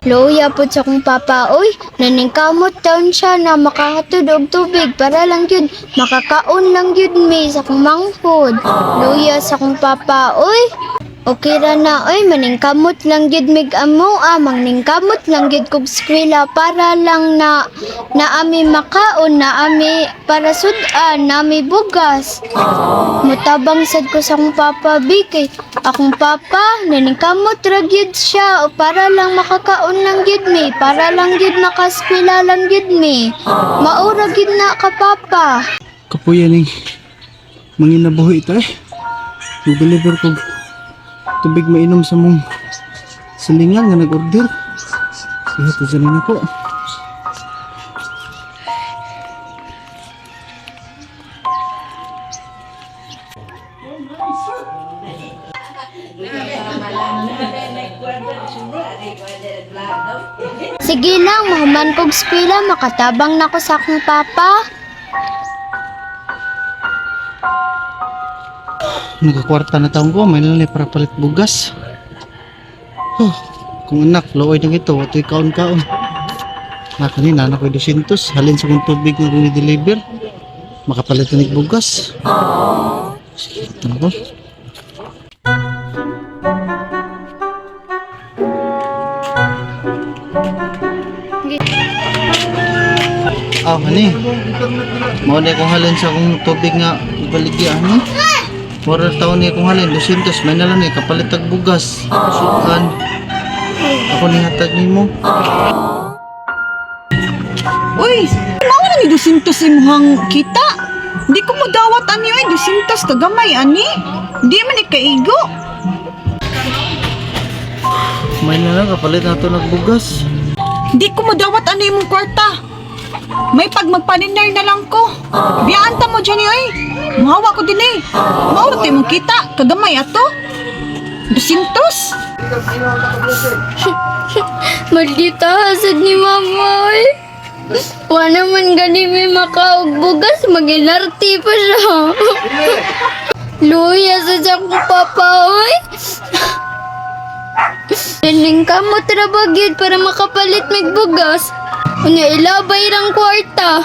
Luya po sa akong papa, oy, naningkamot taon siya na makahatod og tubig para lang yun, makakaon lang yun mi sa akong manghod. Luya sa akong papa, oy. Okay ra na, oy, maningkamot lang gyud mig amo, ah, mangningkamot lang gyud kog eskwela para lang na naami makaon, naami para sudan, naami bugas. Mutabang sad ko sa akong papa, bi, kay akong papa, naningkamot ra gyud siya o para lang makakaon lang gyud mi, para lang gyud makaeskwela lang gyud mi. Maura gyud na ka papa. Kapuya ning manginabuhi ito eh. Mag-deliver ko tubig mainom sa mong silingan nga nag-order. Ihatod sa nina ko. Sige lang, mahuman kog eskwela, makatabang na ko sa akong papa. Nagkakwarta na taong ko, may lalay para palit bugas. Oh, kung anak, looy na ito, ito'y kaon-kaon. Na kanina, anak ko'y 200, halin sa kong tubig nga kong deliver. Makapalit na ng bugas. Sige, ito na ko. Ah, hani. Mao na akong halin sa akong tubig nga ibaligya ani. Mura taon niya akong halin 200 may nalang ni kapalit og bugas. Sukan. Ako ni hatag nimo. Uy, mao na ni 200 imuhang kita. Di ko mo dawat ani oy 200 kagamay ani. Di man ni kaigo. May nalang kapalit na to nagbugas. Di ko mo dawat ani imong kwarta. May pag magpaninar na lang ko. Biyaan ta mo dyan oy. Muhawa ko din eh. Mao ra to imong kita kagamay ato. 200. Maldita hasad ni mama, oy. Wa naman gani may makaog bugas, maginarti pa siya. Luya sa akong papa, oy. Naning kamot ra ba gyud para makapalit mig bugas. Unya ilabay rang kwarta.